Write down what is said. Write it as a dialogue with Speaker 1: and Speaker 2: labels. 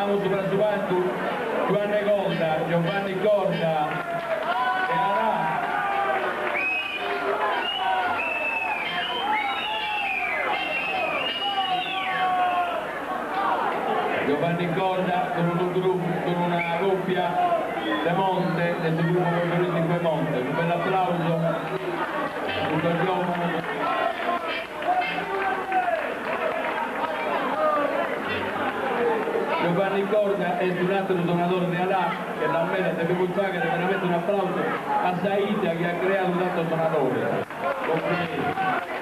Speaker 1: Amus subra su palcu Giuanne Corda, Giovanni Corda, de Alà. Giovanni Corda cun unu grupu, cun una coppia de Monte, de su grupu folcloristicu 'e Monte. Unu bellu applauso a custos giovanos. Giovanni Corda est un'ateru sonadore de Alà che nd'at meda, devimus faghere veramente un'aplausu a sa 'idda chi at creadu tantos sonadores. Complimenti.